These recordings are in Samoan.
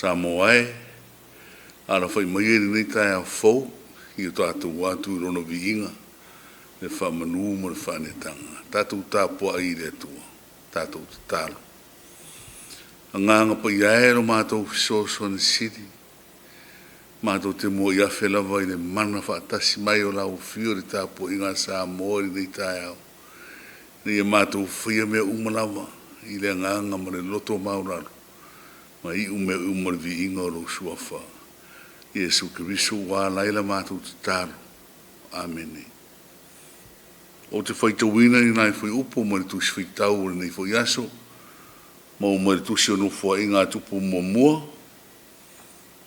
Samoa e, alafai mai i lenei taeao fou i o tatou atu i lona viiga, le faamanu ma le faaneetaga. Tatou tapuai i le Atua, tatou tatalo. Agaga Paia e lo matou fesoasoani sili, matou te muai afe lava i le mana faatasi mai o lau Afio i le tapuaiga a Samoa i lenei taeao, ina ia matou faia mea uma lava i le agaga ma le loto maualalo, ma iu mea uma i le viiga o lou Suafa, Iesu Keriso ua ala ai la matou tatalo. Amene. Ou te faitauina ni nai fuaiupu mai le Tusi Faitau o lenei foi aso, maua mai le Tusi o Nofoaiga a Tupu Muamua,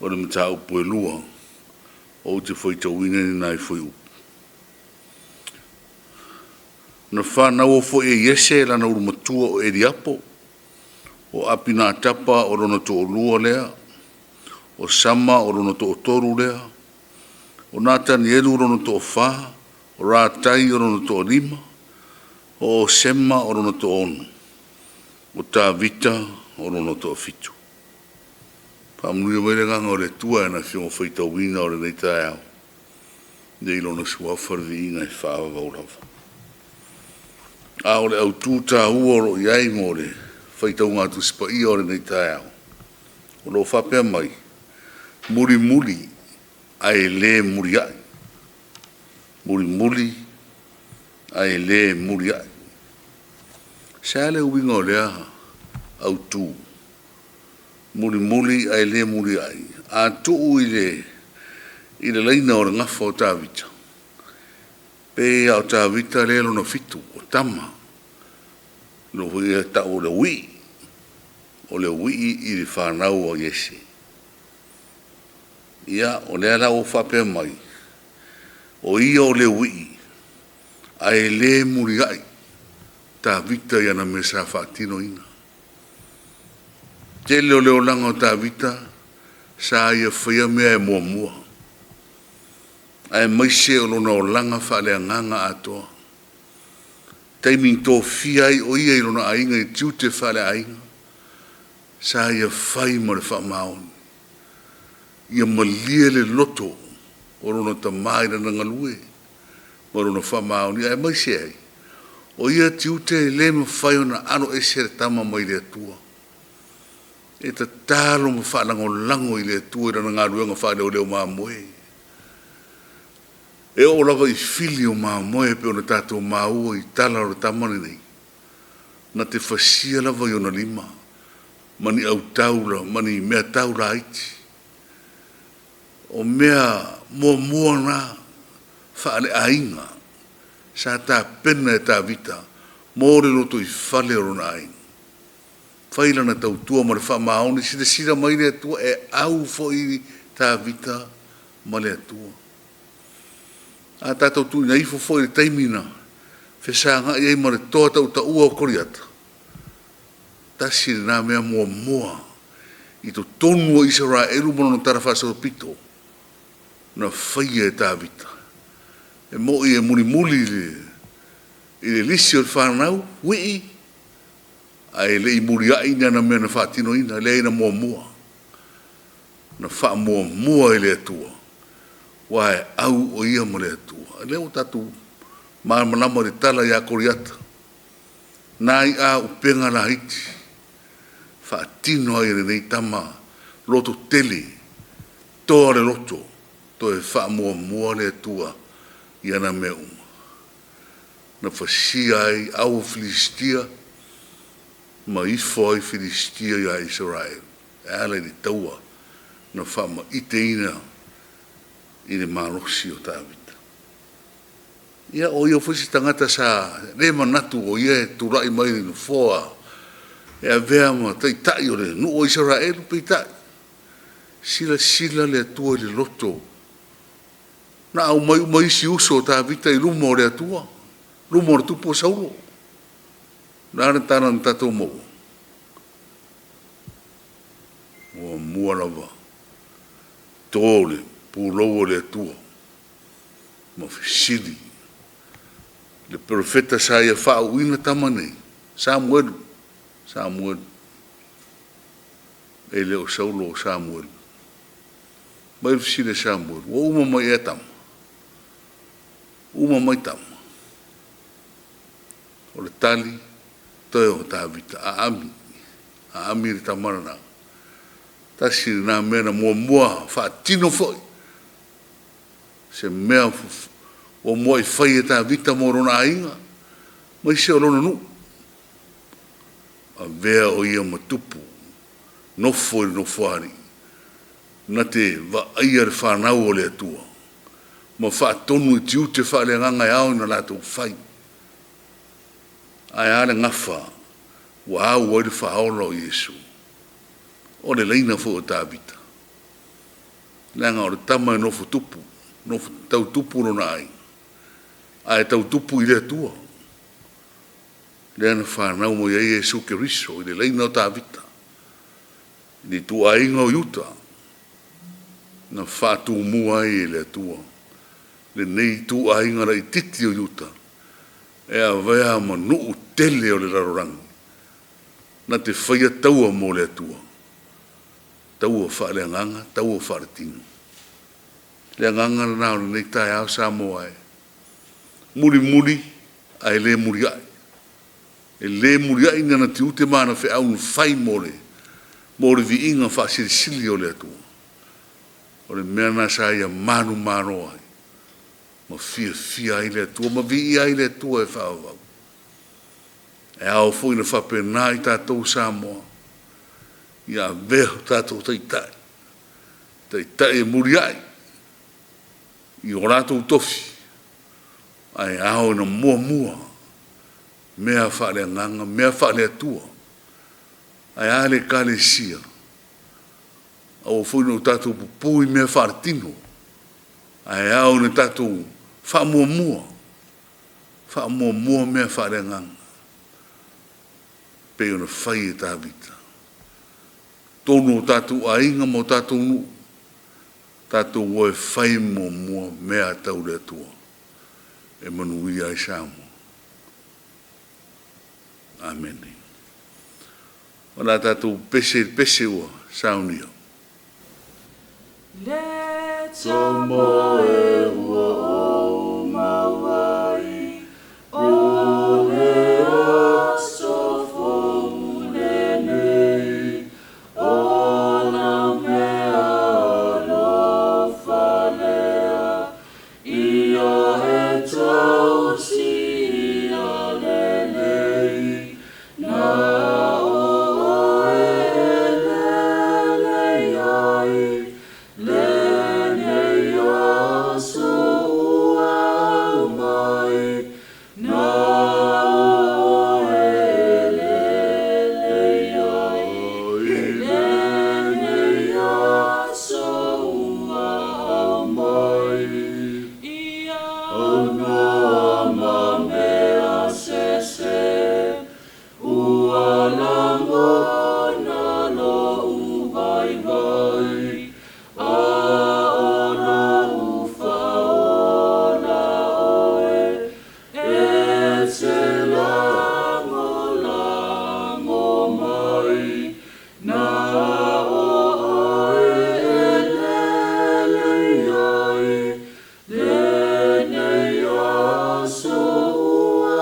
o le mataupu e 2, ou te faitauina ni nai fuaiupu. Na fanaua foi e Iese lana ulumatua o Eliapo, o Apinatapa o lona toalua lea, o Sama o lona toatolu lea, o Natanielu lona toafa, o Ratai o lona toalima, o Osema o lona toaono, o Tavita o lona toafitu. Faamanuia mai le agaga o le Atua i ana Afioga faitauina o lenei taeao, ia i lona suafa le viiga e faavavau lava. A o le autu taua o lo o i ai mo le faitauga Tusi Paia o lenei taeao, o lo o faapea mai, mulimuli ae le muliai. Mulimuli ae le muliai. Se a le uiga o lea autu? Mulimuli ae le muliai. A tuu i le i le laina o le gafa o Tavita, pei lava o Tavita lea lona fitu o tama, lea foi e tau o le aui'i, o le aui'i i le fanau a Iese. Ia, o lea la ua faapea mai, o ia o le ui'i, ae le muliai Tavita i ana mea sa faatinoina. Tele o le olaga o Tavita sa ia faia mea e muamua, aemaise o lona olaga faaleagaga atoa. Taimi na tofia ai o ia i lona aiga i tiute faaleaiga, sa ia fai ma le faamaoni, ia malie le loto o lona tama i lana galue ma lona faamaoni, aemaise ai o ia tiute e le mafai ona alo ese le tama mai le Atua. E tatalo ma faalagolago i le Atua i lana galuega faaleoleo mamoe. E oo lava i fili o mamoe pei ona tatou maua i tala o le tama lenei, na te fasia lava i ona lima ma ni autaula ma ni mea tau laiti. O mea muamua na faaleaiga sa tapena e Tavita mo le lotoifale o lona aiga. Fai lana tautua ma le faamaoni, silasila mai le Atua e au foi Tavita ma le Atua. A tatou tuuina ifo foi i le taimi na fesagai ai ma le toa tautaua o Koliata, tasi lena mea muamua i totonu o Isaraelu ma lona talafaasolopito na faia e Tavita. E moni e mulimuli i le lisi o le fanau, uii, ae le i muliai ni ana mea na faatinoina, leai na muamua. Na faamuamua i le Atua, aua e au o ia ma le Atua. O lea ua tatou malamalama i le tala ia Koliata, na i'a upega laiti, faatino ai e lenei tama loto tele, toa le loto, toe faamuamua le Atua i ana mea uma. Na fasia ai au o Filistia ma ifo ai Filistia ia Isaraelu e ala i le taua na faamaiteina i le malosi o Tavita. Ia, o ia foi se tagata sa le manatu o ia e tulai mai i le nofoa e avea ma taitai o le nuu o Isaraelu, peitai, silasila le Atua i le loto. Na aumai uma isi uso o Tavita i luma o le Atua, luma o le tupu o Saulo. O le a le tala na tatou maua? Muamua lava to le pulou o le Atua ma fesili le perofeta sa ia faauuina tama nei, Samuelu, Samuelu. E le o Saulo o Samuelu. Mai le fesili a Samuelu, Ua uma mai ea tama? Uma mai tama? O le tali, Toe o Tavita, aami, aami le tama lena. Tasi lena mea na muamua faatino foi, se mea ua muai fai e Tavita mo lona aiga, aemaise o lona nuu. Avea o ia ma tupu, nofo i le Nofoalii, na te vaaia le fanau o le Atua, ma faatonu i tiute faaleagaga e ao ina latou fai. Ae a le gafa ua au ai le Faaola o Iesu? O le laina foi o Tavita, leaga o le tama e nofo tupu, nofo tau tupu lona aiga, ae tau tupu i le Atua. Lea na fanau mai ai Iesu Keriso i le laina o Tavita, i le ituaiga o Iuta, na faatumua ai e le Atua lenei ituaiga laitiiti o Iuta e avea ma nuu tele o le lalolagi na te faia taua mo le Atua, taua faaleagaga, taua faaletino. Le agaga lena o lenei taeao Samoa e mulimuli ae le muliai. E le muliai ni ana tiute ma ana feau na fai mo le mo le viiga faasilisili o le Atua. O le mea lena sa ia manumalo ai ma fiafia ai le Atua ma viia ai le Atua e faavavau. E ao foi ona faapena i tatou Samoa, ia avea o tatou taitai, taitai e muliai i o latou tofi, ae ao ina muamua mea faaleagaga, mea faale-Atua. Ae a le Ekalesia? Aua foi ne i o tatou pupuu i mea faaletino, ae ao ina tatou faamuamua, faamuamua mea faaleagaga, pei ona fai e Tavita. Totonu o tatou aiga ma o tatou nuu, tatou o e fai muamua mea tau le Atua e manuia ai Samoa. Amene. O le a tatou pese i le pese ua saunia. Le tama e ua ou maua ai, o le aso fou lenei, o lau mea alofa lea, ia e tausia lelei, na o oe e lelei ai, lenei aso ua aumai, na o oe e lelei ai, lenei aso ua aumai. Ia aunoa ma mea sese, ua lagona lo'u vaivai, a o lo'u Faaola oe, e te lagolago mai, na o oe e lelei ai, lenei aso ua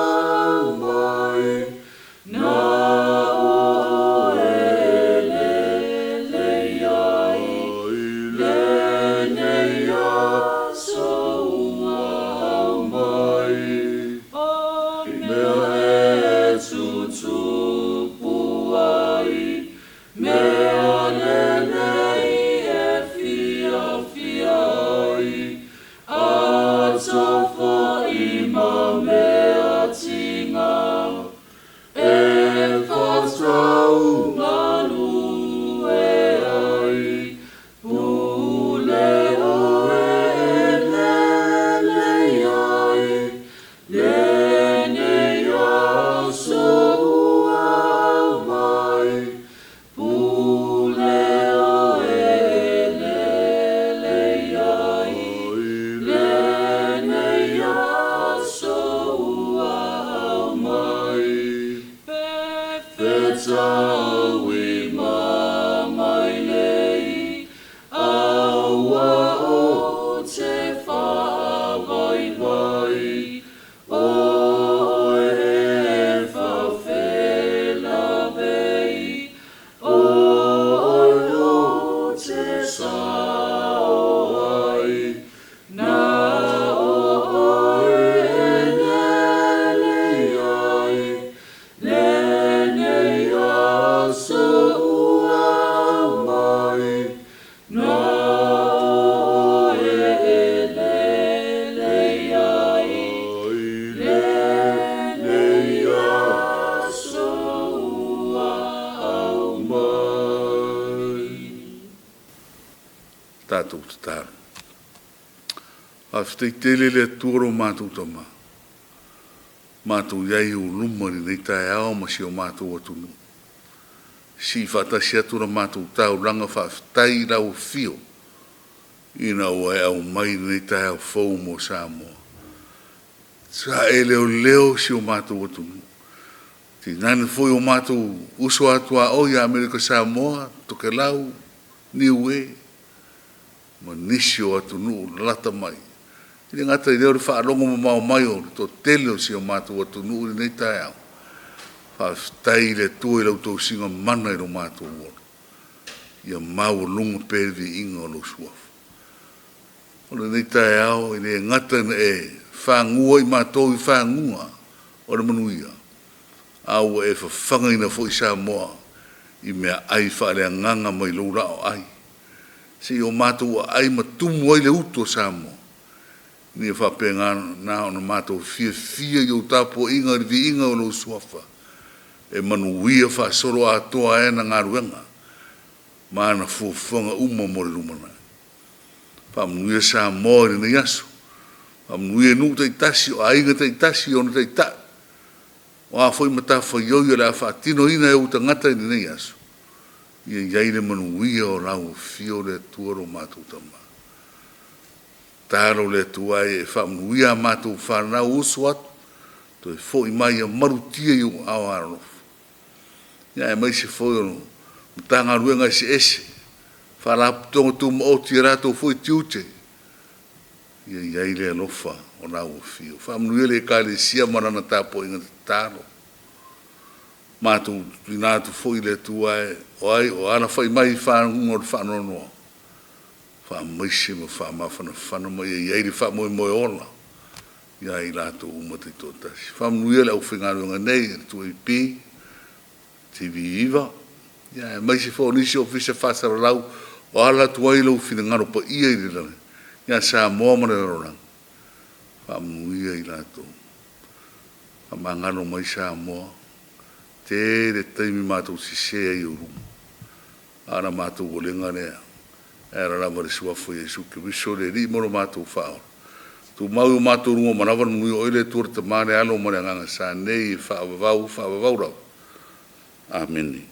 aumai, na o oe e lelei ai, lenei aso ua aumai. O mea e tutupu ai, mea lelei e fiafia ai, atao fo'i ma mea tiga, e faatau galue ai, pule oe e lelei ai, lenei aso ua aumai, pule oe e lelei ai, lenei aso matou tatalo. Faafetai tele le Atua lo matou Tama, matou i ai i ou luma i lenei taeao ma si o matou atunuu. Sii faatasi atu la matou taulaga faafetai i lau afio ina ua e aumai i lenei taeao fou mo Samoa. Sa e leoleo si o matou atunuu, tainane foi o matou uso a tuaoi ia Amerika Samoa, Tokelau, Niue ma nisi o atunuu lalata mai. E le gata i lea o le faalogo mamao mai o le toatele o si o matou atunuu i lenei taeao, faafetai i le Atua i lau tausiga mana i lo matou ola. Ia maualuga pea le viiga o lou Suafa. O lenei taeao e le gata ina e fagua i matou i faguga o le manuia, a ua e fafagaina foi Samoa i meaai faaleagaga mai lou laoai, seia o matou aai ma tumu ai le utu a Samoa, ina ia faapena ona matou fiafia i ou tapuaiga i le viiga o lou Suafa, e manuia faasoloatoa ai ana galuega ma ana fuafuaga uma mo le lumanai. Faamanuia Samoa i lenei aso, faamanuia i nuu taitasi, o aiga taitasi i ona taitai, o a foi matafaioi o le a faatinoina e ou tagata i lenei aso, ia i ai le manuia o lau afio le Atua lo matou Tama. Tatalo le Atua ia e faamanuia a matou fanau usu atu toe foi mai ia malutia i ou aao alolofa. Ia aemaise foi o Matagaluega eseese, Faalapotopotoga Tumaoti i o latou foi tiute, ia i ai le alofa o lau afio. Faamanuia le Ekalesia ma lana tapuaiga tatalo. Matou tuuina atu foi le Atua e, o ai o alafai mai i faguga o le faanoanoa, faamaise ma faamafanafana ma ia i ai le faamoemoe ola ia i latou uma taitoatasi. Faamanuia le aufaigaluega nei a le 2AP, TV9, aemaise foi o nisi ofisa faasalalau o ala atu ai lou finagalo paia i le ia Samoa ma le lalolagi, faamanuia i latou. Faamagalo mai Samoa, tele taimi matou sese ai i ou luma, a o le matou olega lea e ala lava i le Suafa o Iesu Keriso le Alii ma lo matou Faaola. Tumau i o matou luga ua manava le manuia, o Oe le Atua le Tama, le Alo ma le Agaga Sa, nei e faavavau, faavavau lava. Amene.